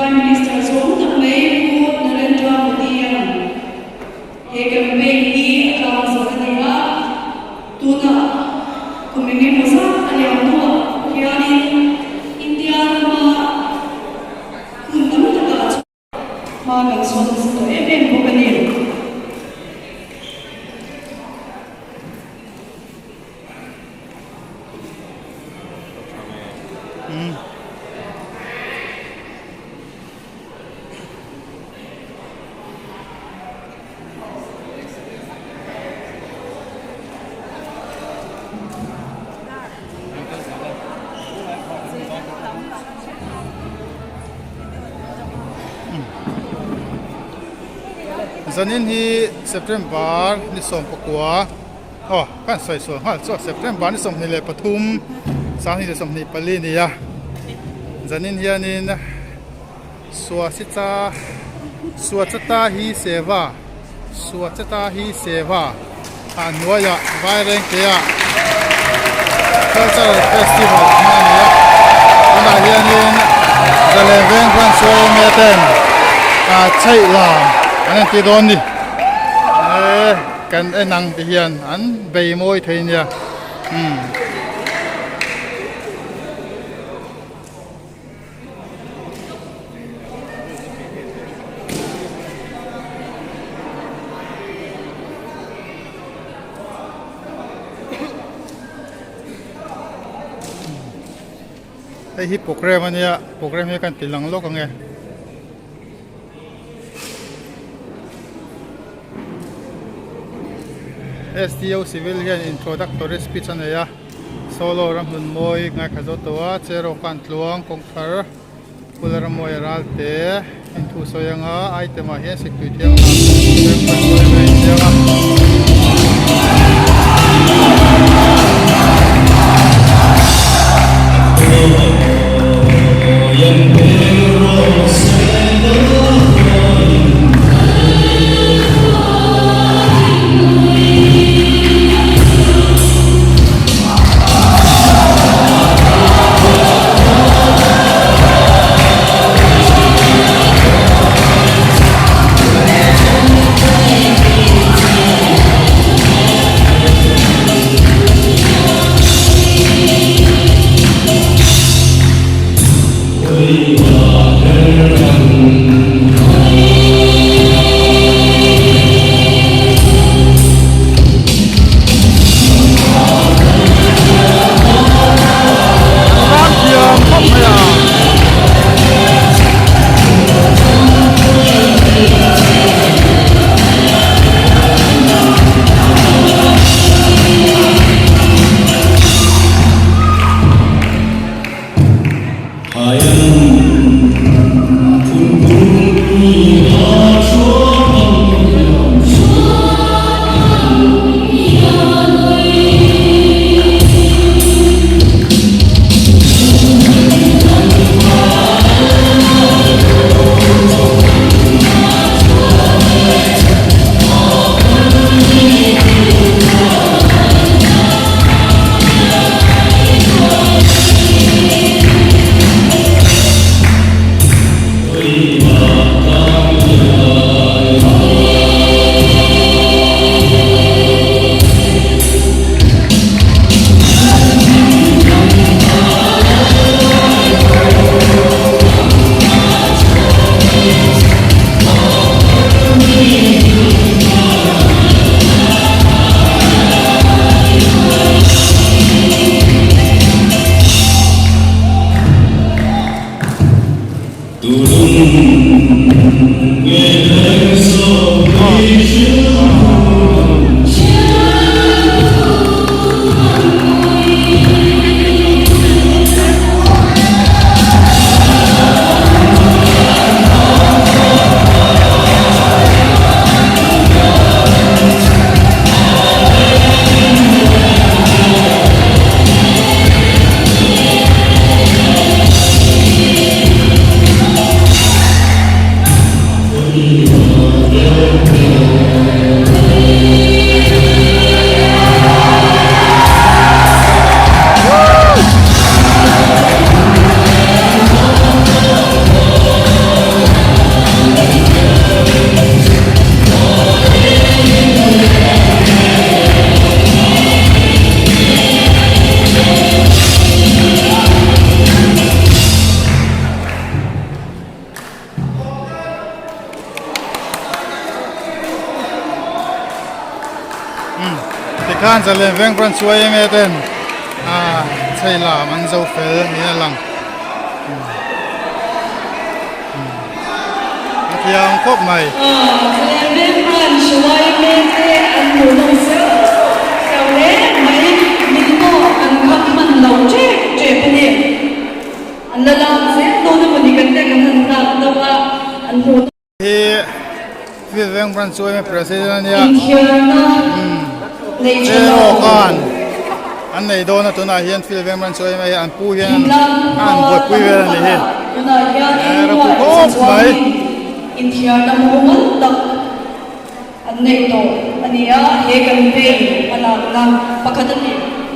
Prime Minister zawng tak mai Pu Narendra Modi-a'n he campaign hi a tlangzawh a ni a, tunah kum eng emaw zat a liam hnuah hianin India rama hun tam takah chuan hma kan sawn nasa tawh em em bawk a ni. Zanin hi September ni 19 aw kan sawi sual nghal chu September ni 23 2024 nia zanin hianin Swachita Swachhata Hi Seva Swachhata Hi Seva ah hnuaiah Vairengte-ah Cultural Festival hmang a ni a tunah hianin Zalen Veng Branch Suaime ten ah chheih lam an entir dawn a ni eh kan en ang ti hian an bei mawi thei nia umm. Hei hi program a nia program hi kan ti lang lawk ang e. SDO civil hian introductory speech a nei a. Solo ram hlun mawi ngaithla zo tawh a cheraw khan tluang kawngthar pula ram mawi a ral te inthu sawi anga item ah hian siktui thiang a chiang a. Tikhan Zalen veng branch yma ten ah chei lam an zo fel niin a lang. A thiang khawp mai. Zalen veng branch yma te an hmuh nawm seuh seuh hle mai. Min pawh an kham hman lo tep tep a ni. An la lam zel dawn emawni kan tia kan han nghak deuh a, an hmuh nawm. Hi Field Veng Branch chu yma President a nia. Inthiarna nei tha lo. Zero khan an nei dawn a tunah hian Field Veng Branch chu yma hi an pu hian a han buaipui vel a ni hi. Tunah hian Eh ropui khawp mai. Inthiarna mumal tak an nei tawh a ni a, he campaign hmalakna pakhat a ni.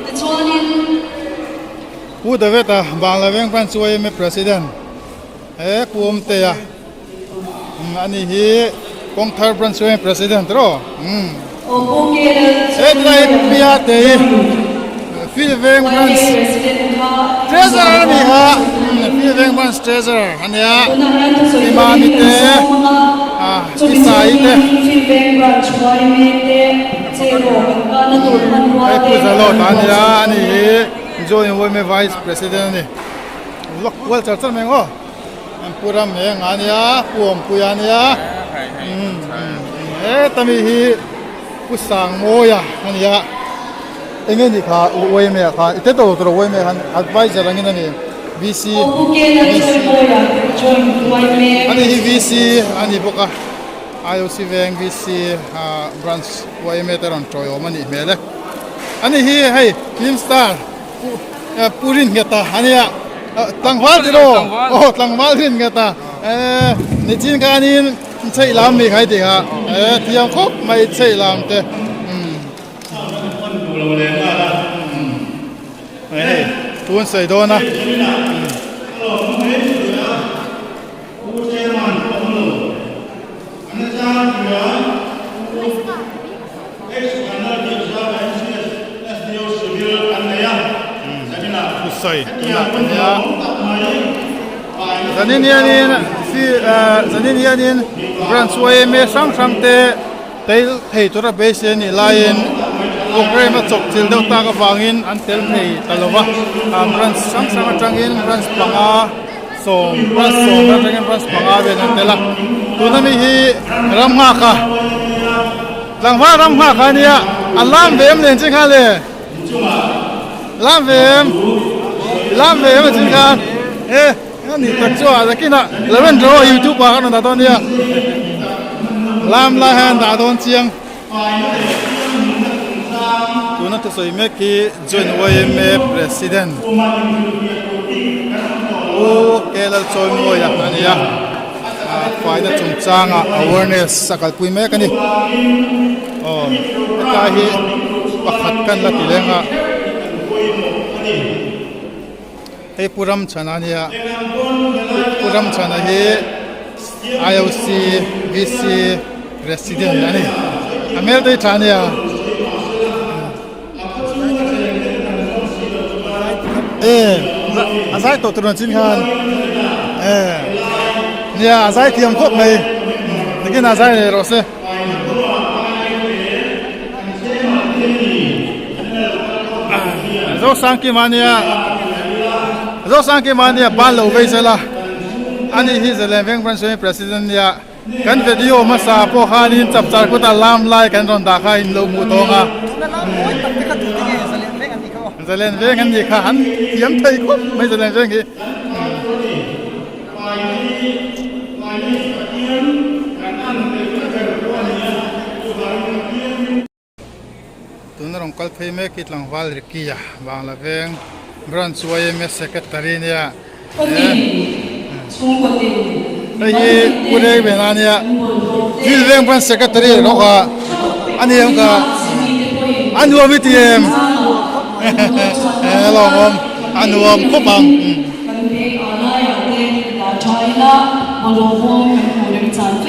Tichuanin. Pu David-a Bangla Veng Branch chu yma President he Pu Awmtea. Ani hi Kawngthar Branch Yma President rawh he tilai Pia te hi Field Veng Branch Treasurer ani kha Field Veng Branch Treasurer ania Imami te Isai te hei Pu Zalawta ania ani hi Joint Yma Vice President ani vlog kual char char mai ang aw. An pu ram he nga nia pu awmpui a nia heta mi hi pu sangmawia a ni a eng nge nih kha uaime ah khan i tel tawh lo tur a uaime khan adviser angin a ni VC a ni hi VC a ni bawk a IOC veng VC branch uaime te rawn tawiawm a nih hmel e a ni hi hei film star. Pu rin nghet a ania tlangval ti lo aw tlangval rin nghet a nichin khanin chheih lam mi khai ti kha thiam khawp mai chheih lam te hei tun sawi dawn a. Thusawi tunah kan nia zanin hianin zanin hianin branch yma hrang hrang te tel thei tura beisei a nih laiin programme a chawp chil deuh tak avangin an tel thei ta lo va branch hrang hrang atangin branch panga sawm branch sawm atangin branch panga vel an tel a tuna mi hi ram nghak a. Tlangval ram nghak kha ania a lam ve em nen chin khan le lam ve em lam ve em a chin khan e a ni tak chu a zakin ah lo en rawh youtube ah khan rawn dah dawn ania lam lai hian dah dawn chiang tuna thusawi mek hi joint yma president Pu Kelalchawimawia a ni a. Faina chungchangah awareness a kalpui mek a ni. Aw hetlai hi pakhat kan la ti leng a. Hei Pu Ramchhana a nia. Pu Ramchhana hi IOC VC President a ni. A hmel te hi tha a nia. E a zai tawh tur ang chin khan e nia a zai thiam khawp mai nikin a zai leh rawh se. Zosangkima nia Zosangkima nia ban lo vei sela ani hi Zalen Veng Branch President nia. Kan video hmasa pawh khanin chapchar kut a lam lai kan rawn dah kha in lo hmuh tawng a. Zalen veng an nih kha an thiam thei khawp mai zalen veng hi. Tuna rawn kal phei mek hi tlangval Ricky-a Bangla veng branch yma secretary nia hei hi Pu Rengvena ania Field veng branch secretary rawk a a ni ang ka a nuam i ti em a lawmawm a nuam khawp ang.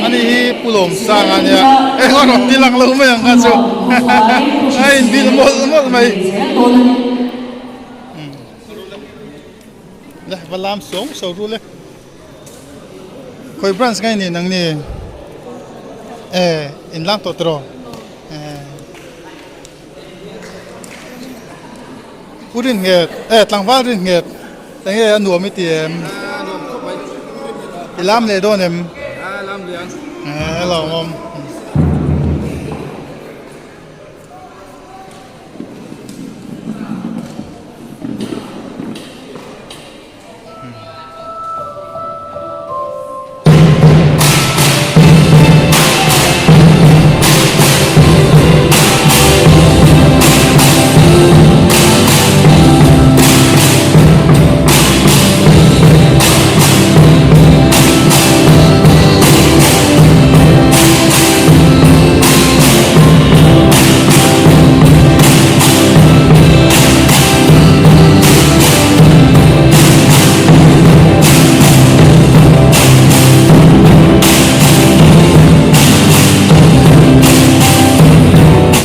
Ani hi Pu Lawmsanga ania eng a rawn ti lang lo mai ang kha chu a inbil mawlh mawlh mai le va lam sawng so ru le khawi branch nge ni nang ni e in lam tawh tawh e. Pu Rinnghet eh tlangval Rinnghet enge a nuam i ti em? I lam leh dawn em? Eh a lawmawm.